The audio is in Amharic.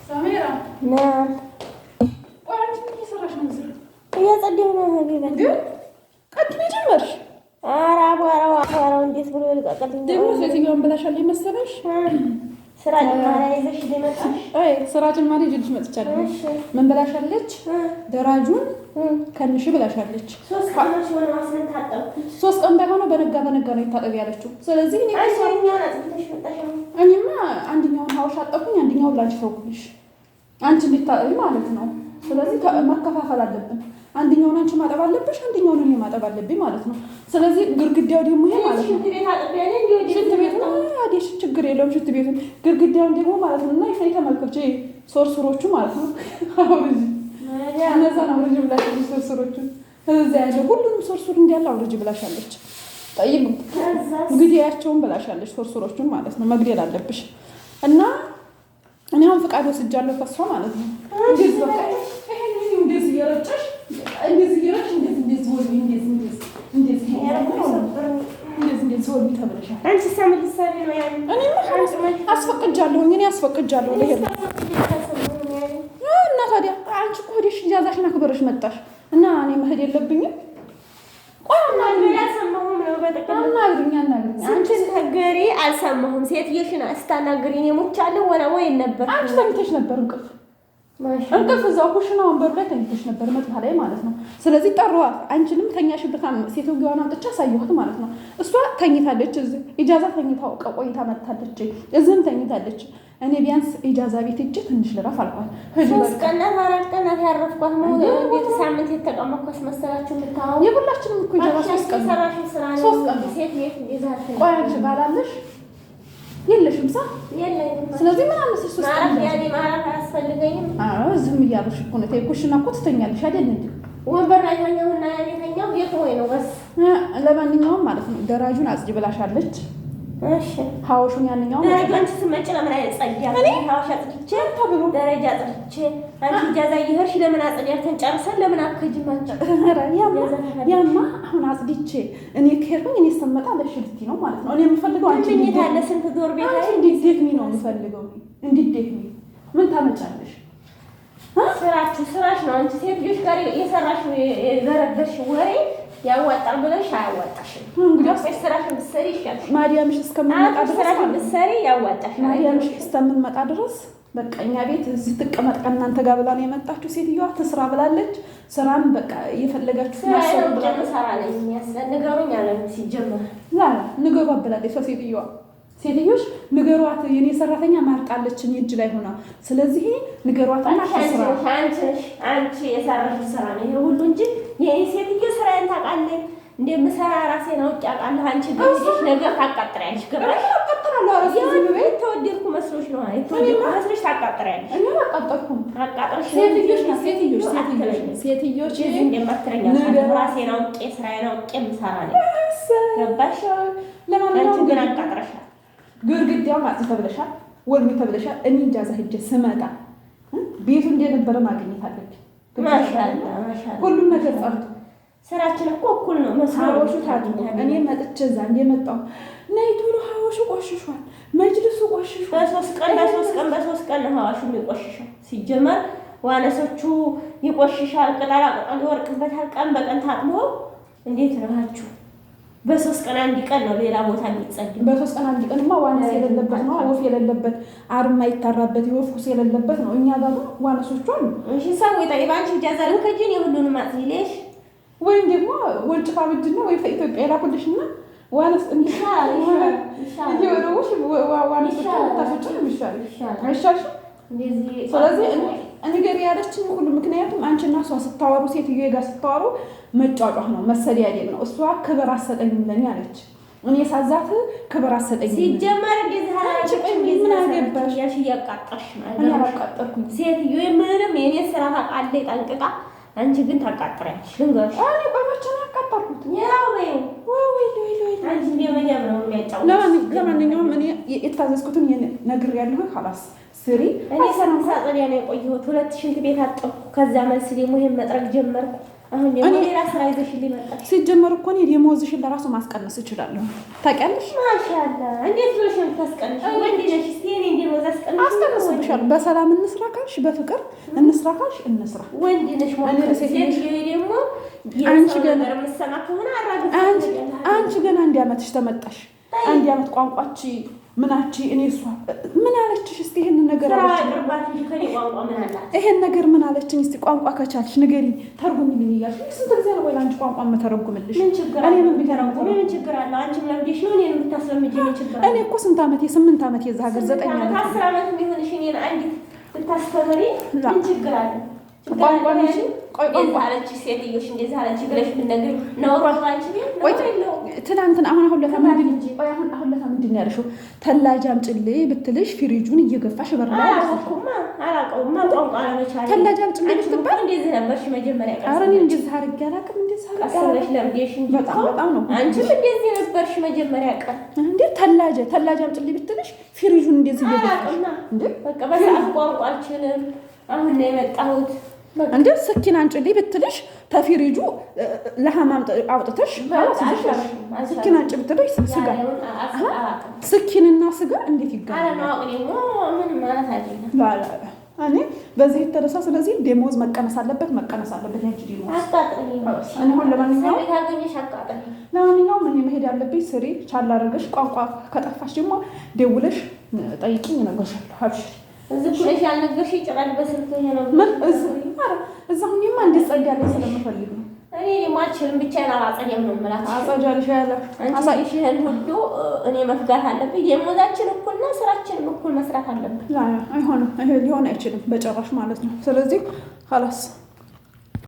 ሰሜራ። ናም። ቆይ፣ አንቺ ምን እየሰራሽ ነው እዚህ? እያጸዳሁ ነው ሀቢባ። ግን ቀድሜ ጀመርሽ። ኧረ አቧራው አቧራው እንዴት ብሎ ይልቀቅልኝ። ደግሞ ሴትዮዋን ብላሻለች መሰለሽ። ስራ ጭማሪ ይዘሽ ሊመጣሽ። አይ፣ ስራ ጭማሪ ይዤልሽ መጥቻለሁ። እሺ። ምን ብላሻለች? ደራጁን ከንሽ ብላሻለች። 3 ቀን ሲሆን ማስለን ታጠብኩት። 3 ቀን ባይሆነው በነጋ በነጋ ነው ይታጠብ ያለችው። ስለዚህ እኔ አንቺኛውን አጽድተሽ መጣሽ አሁን። እኔማ አንደኛውን ሀውሽ አጠብኩኝ፣ አንደኛውን ላንቺ ተውኩልሽ። አንቺ እንዲታጠቢ ማለት ነው። ስለዚህ መከፋፈል አለብን። አንደኛውን አንቺ ማጠብ አለብሽ፣ አንደኛውን እኔ ማጠብ አለብኝ ማለት ነው። ስለዚህ ግድግዳው ደግሞ ይሄ ማለት ነው። ሽንት ቤት አጥቤ እኔ እንዲህ ወዲህ ሽንት ቤቱ አዲስ ችግር የለውም። ሽንት ቤቱን ግድግዳውን ደግሞ ማለት ነው። እና ይሄ ተመልከች፣ ይሄ ሶርሶሮቹ ማለት ነው። አውርጂ፣ እነዛን አውርጂ ብላሻለች። ሶርሶሮቹን እዛ ያለው ሁሉንም ሶርሶር እንዲያለ አውርጂ ብላሻለች። ጠይቅ ግድያቸውን ብላሻለች። ሶርሶሮቹን ማለት ነው መግደል አለብሽ። እና እኔ አሁን ፍቃድ ወስጃለሁ ከሷ ማለት ነው። እንደዚህ በቃ ይሄን እንደዚህ እየረጨሽ፣ እንደዚህ እየረጨሽ፣ እንደዚህ እንደዚህ ወልዊ፣ እንደዚህ እንደዚህ እንደዚህ እንደዚህ እንደዚህ ወልዊ ተብለሻል። አንቺ ምን ልትሰሪ ነው ያን? እኔማ አስፈቅጃለሁኝ። እኔ አስፈቅጃለሁ ልሄድ ነው። እና ታዲያ አንቺ እኮ ሄደሽ ኢጃዛሽን አክብረሽ መጣሽ እና እኔ መሄድ የለብኝም? ቆይ አናግሪኝ፣ አልሰማሁም ነው በጥቅሉ። አናግሪኝ፣ አናግሪኝ። አንቺ ስትናገሪ አልሰማሁም። ሴትዮሽን ስታናግሪ እኔ ሞቻለሁ ወላ ወይ ነበር። አንቺ ተኝተሽ ነበር እንቅልፍ እንቅልፍ እዛው ኩሽና ወንበሩ ላይ ተኝተሽ ነበር፣ መጥታ ላይ ማለት ነው። ስለዚህ ጠራኋት። አንቺንም ተኛሽበት ሴትዮዋን አምጥቼ አሳየኋት ማለት ነው። እሷ ተኝታለች። እዚህ ኢጃዛ ተኝታ ቆይታ መጥታለች። እዚህም ተኝታለች። እኔ ቢያንስ ኢጃዛ ቤት ሂጅ ትንሽ ልረፍ አልኳት። ሂጂ ሶስት በቃ። ቀን ናት 4 ቀን ናት ያረፍኳት። እንዴት ሳምንት የተቀመጥኩ አስመሰላችሁ የምታወሩ? የሁላችንም እኮ ኢጃዛ 3 ቀን ነው። የሰራሽው ስራ ነው። 3 ቀን ነው። ሴት ቤት ይዛት ቆይ አንቺ ባላለሽ የለሽም ሳ የለኝም። ስለዚህ ምን አነሰሽ 3 ቀን? ማረፍ ያኔ ማረፍ አያስፈልገኝም። አዎ፣ ዝም እያልሽ እኮ ነው። ተይ፣ ኩሽና እኮ ትተኛለሽ አይደል እንዴ? ወንበር ላይ ተኛሁና ያኔ ተኛሁ። የት ወይ ነው በስ። ለማንኛውም ማለት ነው ደራጁን አጽጂ ብላሻለች። እሺ። ሀወሹን ያንኛውን ደረጃ አንቺ ስትመጪ ለምን አይጸዳም? ሀዋሽ አጽድቼ ተብሎ ደረጃ አጽድቼ አንቺ ኢጃዛ እየሄድሽ ለምን አጽዳተን ጨርሰን ለምን አትሄጂም አንቺ? ኧረ ያማ አሁን አጽድቼ እኔ ከሄድኩኝ እኔ ስመጣ ለሽ ልትይ ነው ማለት ነው። እኔ የምፈልገው አንቺ ምኝታ አለ ስንት ዶር ቤት አንቺ ላይ እንዲደክሚ ነው የምፈልገው። እንዲደክሚ ምን ታመጫለሽ? ስራችሁ ስራሽ ነው። አንቺ ሴት ልጆች ጋር የሰራሽ የዘረበሽ ወሬ ያዋጣል ብለሽ አያዋጣሽም። እንግዲያውስ ስራሽን ብትሰሪ ይሻልሽ። ማዲያምሽ እስከምንመጣ አንቺ ድረስ ስራሽን ማለት ነው። ብትሰሪ ያዋጣሻል። ማዲያምሽ እስከምንመጣ ድረስ በቃ እኛ ቤት እዚህ ትቀመጥ ከእናንተ ጋር ብላ ነው የመጣችው ሴትዮዋ። ትስራ ብላለች። ስራም በቃ እየፈለጋችሁ ማሰሩ ብላለች። ሰራ ነኝ ንገሩኝ አለ ሲጀመር። ላ ንገሯት ብላለች ሰው ሴትዮዋ። ሴትዮሽ ንገሯት፣ የኔ ሰራተኛ ማርጣለች እኔ እጅ ላይ ሆና፣ ስለዚህ ንገሯትና ትስራ። አንቺ የሰራሽው ስራ ነው ይሄ ሁሉ እንጂ የኔ ሴትዮ ስራዬን ታውቃለች። እንደምሰራ ራሴን አውቄ አውቃለሁ። አንቺ ግን ሄደሽ ነገር ታቃጥሪያለሽ። ገባሽ? አቃጥራለሁ። ኧረ ዝም በይ። የተወደድኩ መስሎሽ ነው። የተወደድኩ መስሎሽ ታቃጥሪያለሽ። እኔ አላቃጠርኩም። አቃጥረሽ ሴትዮሽ ሴትዮሽ ሴትዮሽ ሴትዮሽ እንደዚህ እንደማትረኝ አውቃለሁ። ራሴን አውቄ ስራዬን አውቄ የምሰራ ነኝ። ገባሽ? አንቺ ለማንኛውም ግን አቃጥረሻል። ግድግዳውን አጽጂ ተብለሻል፣ ወልዊ ተብለሻል። እኔ ኢጃዛ ሂጅ ስመጣ ቤቱ እንደነበረ ማግኘት አለብኝ። ማሻአላ ማሻአላ። ሁሉም ነገር ጸርቶ ስራችን እኮ እኩል ነው። መስሎ ሀወሹ ታጥቦ እኔ መጥቼ እዛ እንደመጣሁ ነይ ቶሎ ሀወሹ ቆሽሿል፣ መጅልሱ ቆሽሿል። በ3 ቀን በ3 ቀን በ3 ቀን ነው ሀዋሹ የሚቆሽሸው። ሲጀመር ዋነሶቹ ይቆሽሻል፣ ቅጠላ ቅጠል ይወርቅበታል። ቀን በቀን ታጥቦ እንዴት ናችሁ? በ3 ቀን አንድ ቀን ነው ሌላ ቦታ የሚጸዳው። በ3 ቀን አንድ ቀንማ ዋነስ የሌለበት ነው፣ ወፍ የሌለበት፣ አር የማይታራበት፣ የወፍ ኩስ የሌለበት ነው። እኛ ጋር ግን ዋነሶቹ አሉ። እሺ ሰው ይጠይቅ። አንቺ ኢጃዛ ልከጂን የሁሉንም አጽጂ። ወይም ደግሞ ወንጭፋ ብጅና ወይ ከኢትዮጵያ የላኩልሽና ዋነስ እየወረውሽ ዋነሶቹ ብታስወጪ ነው የሚሻልሽ። አይሻልሽም? ስለዚህ ንገሪ ያለችኝ ሁሉ ምክንያቱም አንቺና እሷ ስታወሩ ሴትዮ ጋር ስታወሩ መጫጫህ ነው፣ መሰደያደብ ነው። እሷ ክብር አትሰጠኝም ለኔ አለች። እኔ ሳዛት ክብር አትሰጠኝም። ሲጀመር እንደዚህ አንቺ ቆይ ምን አገባሽ? ያልሽ እያቃጠርሽ ነው። እኔ አላቃጠርኩም። ሴትዮ ምንም የኔ ስራ ታውቃለች ጠንቅቃ። አንቺ ግን ታቃጥሪያለሽ። ልንገርሽ እኔ ቆይ መቼ ነው ያቃጠርኩት? ያው በይው። ወይ ወይ ወይ ወይ። አንቺ እንደ መዲያም ነው የሚያጫውት። ለማንኛውም እኔ የታዘዝኩትን ነግሬያለሁ። خلاص ስሪ። እኔ ሳጸዳ ነው የቆየሁት። ሁለት ሽንት ቤት አጠብኩ። ከዛ መልስ ደግሞ ይሄን መጥረግ ጀመርኩ። አሁን ደግሞ ሌላ ስራ ይዘሽልኝ መጣሽ። ሲጀመር እኮ እኔ ደሞዝሽን ለራሱ ማስቀነስ እችላለሁ። ታውቂያለሽ? ማሻአላ፣ እንዴት ብለሽ ነው የምታስቀንሺው? ወንድ ነሽ። እስኪ እኔ ደሞዝ አስቀንሽ። አስቀንስብሻለሁ። ነግሬሻለሁ። በሰላም እንስራ ካልሽ፣ በፍቅር እንስራ ካልሽ እንስራ። ወንድ ነሽ። ደግሞ አንቺ ገና 1 ዓመትሽ ተመጣሽ። 1 ዓመት ቋንቋች ምናቺ እኔ እሷ ምን አለችሽ? እስቲ ይሄንን ነገር አለችኝ። ይሄን ነገር ምን አለችኝ? እስቲ ቋንቋ ከቻልሽ ንገሪኝ፣ ተርጉሚልኝ እያልሽ ስንት ጊዜ ነው ወይ ለአንቺ ቋንቋ የምተረጉምልሽ? ምን ችግር እኔ ምን ምን ችግር አለው? አንቺም ለምደሽ ነው እኔን የምታስለምጂኝ? ምን ችግር አለው? እኔ እኮ ስንት ዓመት የ8 ዓመት የዛ ሀገር 9 ዓመት 10 ዓመት የሚሆንሽ እኔን አንዲት ብታስተምሪ ምን ችግር አለው? ቋንቋ እንጂ ቆይ ቋንቋ አለች ሴትዮሽ እንደዚህ አለች ብለሽ ብትነግሪኝ ነውር ነው አንቺ ቤት ቆይ ነውር የለውም። ትናንትና አሁን አሁን ለታ ምንድን ቆይ አሁን አሁን ለታ ምንድን ነው ያልሽው? ثلاجة አምጪልኝ ብትልሽ ፍሪጁን እየገፋሽ በር ላይ አላወኩም፣ አላውቀውማ ቋንቋ አለመቻሌ። ثلاجة አምጪልኝ አንቺም እኮ ብትባል እንደዚህ ነበርሽ መጀመሪያ። ቀስ ኧረ እኔ እንደዚህ አድርጌ አላውቅም። እንደዚህ አድርጌ ቀስ ብለሽ አላውቅም። ለምደሽ እንጂ በጣም እኮ በጣም ነው። አንቺም እንደዚህ ነበርሽ መጀመሪያ ቀን። እንዴ ثلاجة አምጪልኝ ብትልሽ ፍሪጁን እንደዚህ እየገፋሽ አላውቅማ። እንዴ በቃ በሰዓቱ ቋንቋ አልችልም፣ አሁን ነው የመጣሁት። በቃ እንዴ سكين አምጪልኝ ብትልሽ ተፍሪጁ لحم አውጥተሽ በቃ خلاص አልቻልኩም፣ አልቻልኩም። سكين አምጪ ብትልሽ ስጋ ያለውን አላውቅም። سكين ና ስጋ እንዴት ይገናኛል? አለማወቅ ደግሞ ምንም ማለት አይደለም። لا لا لا፣ እኔ በዚህ የተነሳ ስለዚህ ደሞዝ መቀነስ አለበት፣ መቀነስ አለበት ያንቺ ደሞዝ። አቃጥለኝ። እኔ አሁን ለማንኛውም ሰው ካገኘሽ አቃጥለኝ። ለማንኛውም እኔ መሄድ ያለብኝ ስሪ ቻል አድርገሽ ቋንቋ ከጠፋሽ ደግሞ ደውለሽ ጠይቂኝ፣ እነግርሻለሁ። أبشري። እዚህ ኩለሽ ያልነገርሽኝ ጭራሽ በስልክ ይሄ ነው። ምን እዚህ ኧረ እዛ ሁኚማ እንድትጸዳልኝ ስለምፈልግ ነው። እኔ ደግሞ አልችልም፣ ብቻዬን አላጸዳም ነው የምላት። አጸጃልሽ ያለ አንቺ ይህን ሁሉ እኔ መፍጋት አለብኝ። ደሞዛችን እኩል ነው፣ ስራችንም እኩል መስራት አለብን። لا አይሆንም፣ ይሄ ሊሆን አይችልም በጭራሽ ማለት ነው። ስለዚህ خلاص